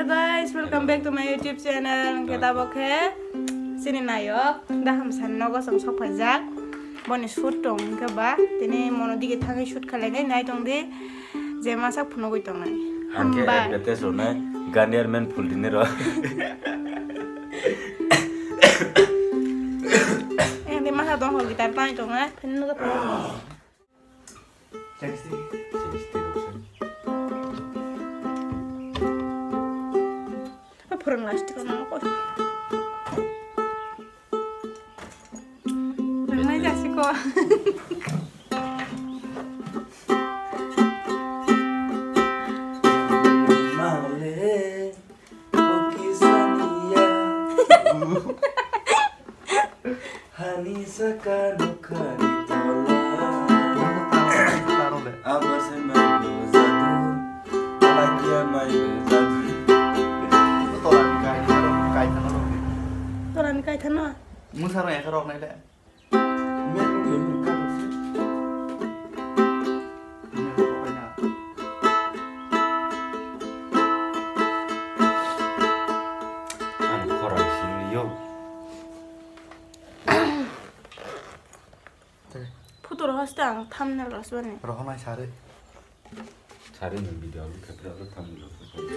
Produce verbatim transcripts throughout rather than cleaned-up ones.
Hello guys, welcome back to my YouTube channel. Hwnkhe tabok khe chini nayok Daham san nogo chwng sok phaijak. Boni shoot tong hwnkhe ba tini mono dige thangwi shoot khlainai, nai tong di je masa phunugwi tongnai. Hwnkhe hambai. Advertise rwnai Garnier men phul dinwi rw. Eng di masa tong ho guitar tangwi tongnai, phini nugwi tongo. Phwrwng lastik o nang koi. Nangnai jasi ko. Hani saka nokhani tola. Abo se mai bo jadu. Talakia mai bo jadu. Tolani kaithano, kaithano. Tolani kaithano? Musaro ekha rok nai le. Ang khorang sini yo. Photo rohoste ang thumbnail rosbani. Rohonai sari. Sari ni video ang khapra lo thumbnail rosbani.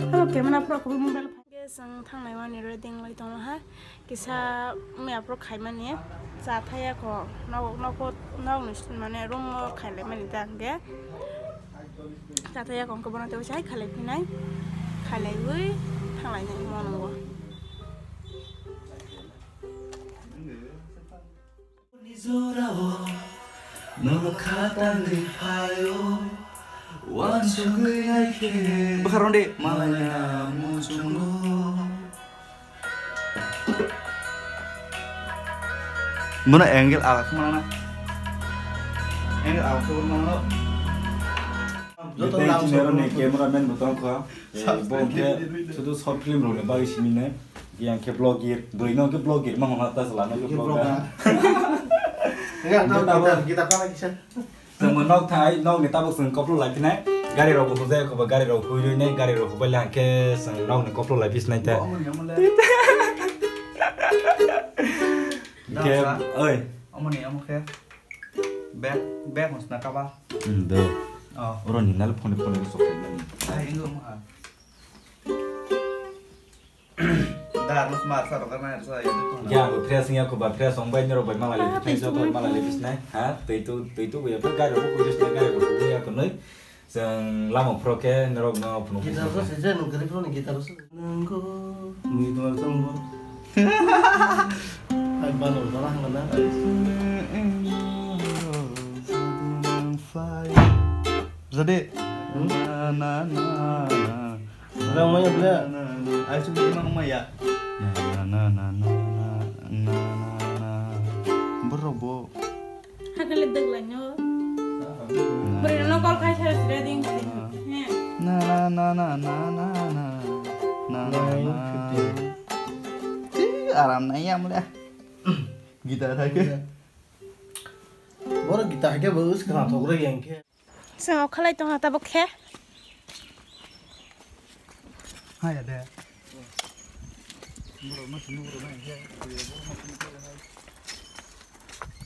Abo camera pro ko mobile. Hwnkhe chwng thangnai mani ready wngwi tongo ha. Kisa mia pro khaimani cha thaya ko nok nok nok ni mane room o khailai mani ta hwnkhe cha thaya ko hwnkhe bono tei hai khailai phinai khailaiwi thanglai nai mo nongo. Ni jorao nono khatangwi phaio, uansugwi naikhe bwkha rwdi. Malaya muchungo. Bono angle alak khe mano na. Angle alak khe mano. Joto tei chini oro ni cameraman bo tongkha. Eh, bo hwnkhe sudu short film rokni bagwi siminai. Yang khe vlogger, bwrwi no khe vlogger ma hwnna ta chwla no khe vlogger. Yang tamo gitar, gitar pala kisa. Chwng bo nok thai, nok ni tabuk chwng koplo lai phinai. Gari rok bo hujai ko ba, gari rok hui rwi nai, gari rok hubai le hwnkhe chwng nok ni koplo lai phisnai ta. Omo ni, omo le. Hwnkhe, oi. Omo ni, omo khe. Bag, bag hwnsna kaba. Hmm, bag. Oh. Oro ni nal phone phone sok nani. Ai, ingo omo ha. Dar mas mar sa rogar na sa ya. Ya, bo fresh ya ko ba fresh ong bai nero bai mala le, fresh joto mala le bisnai. Ha, tei tu, tei tu ya gari ko bisnai, gari ko ya ko noi. Chwng lama phuro khe norok no phunuk guitar phunuk se je nung gari phuro ni guitar se. Nanggo mui dwar chwng bo. Hai balo dara hangna. Jadi. Hmm? Na na na na. Rang maya bla. Ai su bima maya. Na na na na na na na na. Borok bo. Hakele deglaino. Bwrwi no call khai sa sire ding. He. Na na na na na na na. Na na na. Ti aram nai amle. Gita thake. Boro gita thake bo us kana thok roi yang khe. Chwng o khalai tongha tabuk khe. Haya de.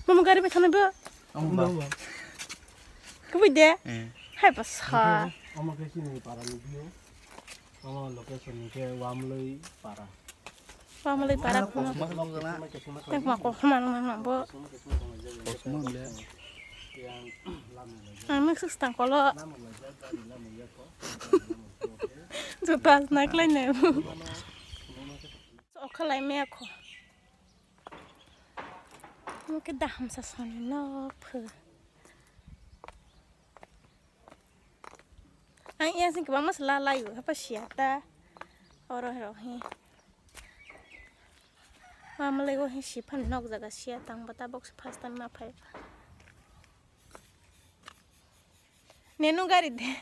Mama gari bai thangna bo. Omo ba. Kubui de. Eh. Hai ba sa. Omo khe chini para ni view. Omo location ni khe Wamloi para. Wamloi para phano. Tengma kokhma nang nang bo. Kokhma le. Ang mix tang kolo. Juta snack lai ne. Okhalai me akho. Mungke daham sa soni no phu. Ang iya sing kwbangma se lalaio, hapa siya ta. Oro ro hi. Mamlai o hi siphan nok jaga siya tang bata box first time ma phai. Nenu gari de.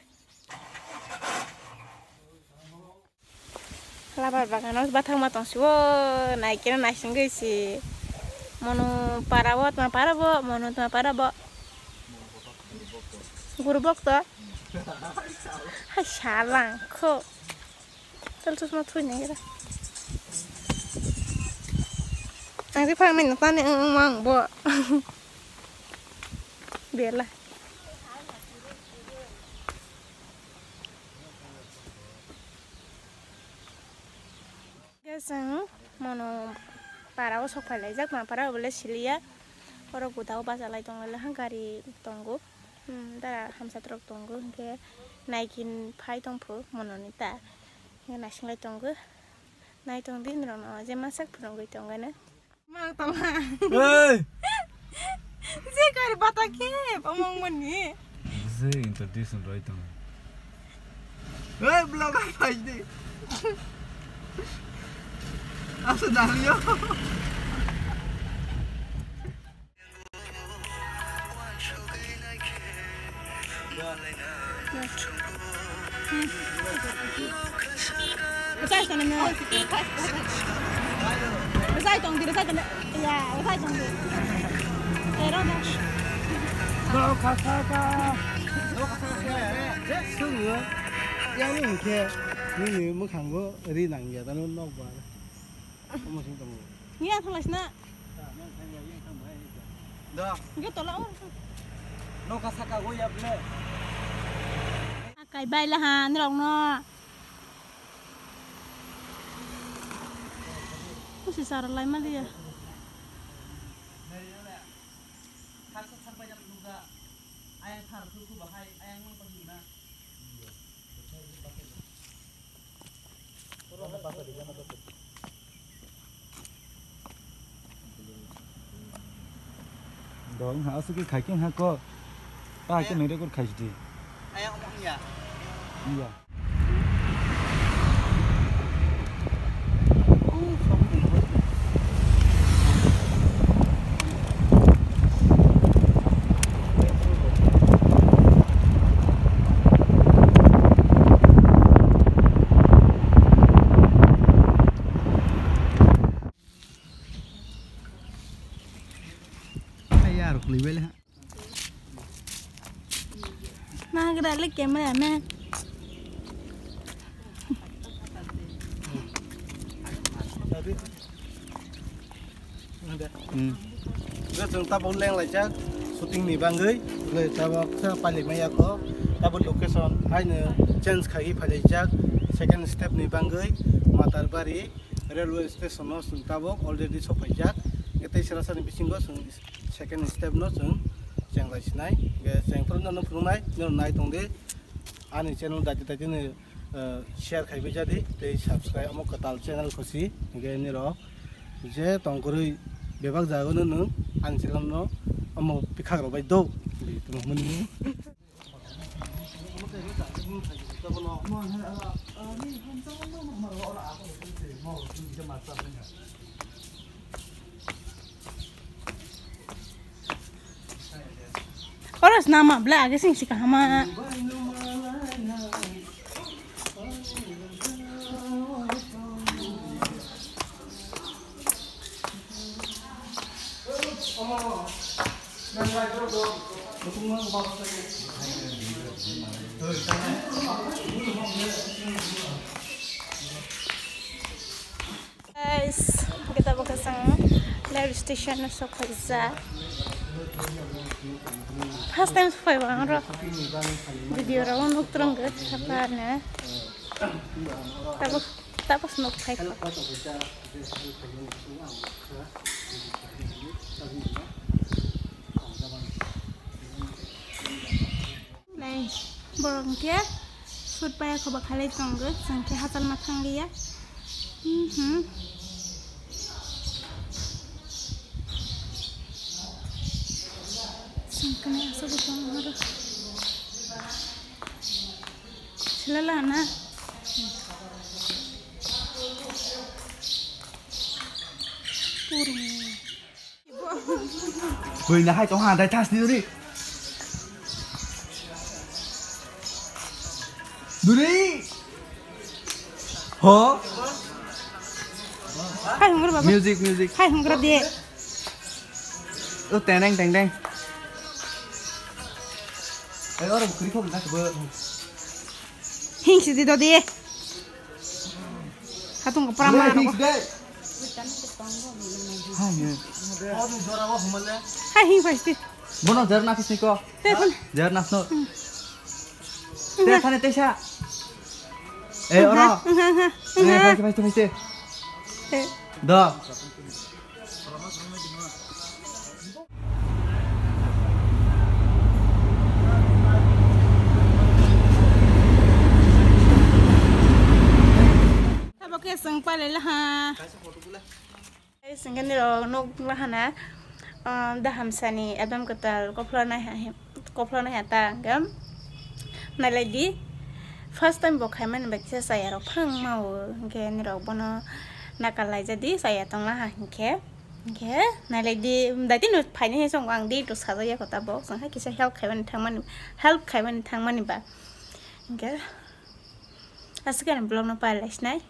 Labar bagano bathang ma tong si o, nai keno naising gwi si. Mono para o, tma para bo, mono tma para bo. Guru bokto. Hai salang kho. Tal chusma thui nai ra. Ang ri phang nai nang tani ang mang bo. Bela. Guys, ang mono para o sok phai laijak, ma para o bole siliya. Oro guda o bacha lai tong le ha gari tongo. Hmm, dara hamsa trok tongo, hingke naikin phai tong phu mono ni ta. Hingke naising lai tongo. Nai tong di norok no je masak phunugwi tong gana. Mang tong ha. Hey! Je kari bata khe, omong mani. Je introduction roi tong. Hey, vlogger phai di. Asa dalio. Rwchai tong di, rwchai tong di. Ya, rwchai tong di. Ero no. Nokha saka. Nokha saka. Suru. Yang ni hingke. Nini mwkhango ri nangya tano nokbar. Omo sing tongo. Ni a thalai sina. Da. Ge tola o. Nokha saka go ya ble. Akai bai la ha nrok no. Kusi sar lai ma dia. Ayang thar thu thu bahai ayang mang pagi na. Dong ha asuk khai king ha ko. Ta ke nere kur khai di. Ayang omong ya. Iya. Ayar kuli bele ha. Nagra le camera man. Hmm. Chwng tabuk leng laijak shooting ni bangwi, le tabuk khe pailai maya kho, tabuk location haino change khaiwi phailaijak second step ni bangwi Matarbari. Railway station o chwng tabuk already sokphaijak. Tei sera sani bisingo chwng second step no chwng chenglai sinai. Hingke chwng phuru nono phunuknai, nono nai tongdi. Ani channel daiti daiti ni, eh, share khaibai jadi tei subscribe omo kwtal channel khusi. Hingke nirok je tongkwrwi bebak jagano nwng ani channel no omo bwkhak rok bai do. Tongmani. Oro se nama ble age sing si kahama. Guys, kita bakal sang rail station na sok kaisa. First time sok pai bang ro. Video ro nuk trong ke sapa na. Tapos, tapos nuk pai. Nai, borok hwnkhe sut paya khoba khalai tongo, chwng khe hachal ma thang liya. Mhm. Chwng khe nai aswk bo tongo oro. Selala na. Purung. Bui na hai tong ha dai thas ni ri. Duri. Ho. Hai hungra baba. Music, music. Hai hungra de. O teneng teng teng. Ai oro bukri kho na kebo. Hing sidi dodi. Hatung ko pramana. Hing sidi. Hai ne. Hai hing pasti. Bono jar na kisni ko. Te kon. Jar na sno. Te khane te sa. Eh oro. Eh pasti pasti pasti. Do. Abo khe chwng palai laha. Guys, hwnkhe nirok nuk lahana, ah, dahamsani Adam kwtal kophlo naiha, kophlo naiha ta hwnkhe nailai di. First time bo khaimani bai kisa chaya rok phang mao, hwnkhe nirok bono nakal laijadi, chaya tong laha hwnkhe. Hwnkhe nailai di, daitino phaini hai chwng ang di to sajak ya kota bo, chwng hai kisa help khaimani thangmani, help khaimani thangmani ba. Hwnkhe aswk ani vlog no palai sinai.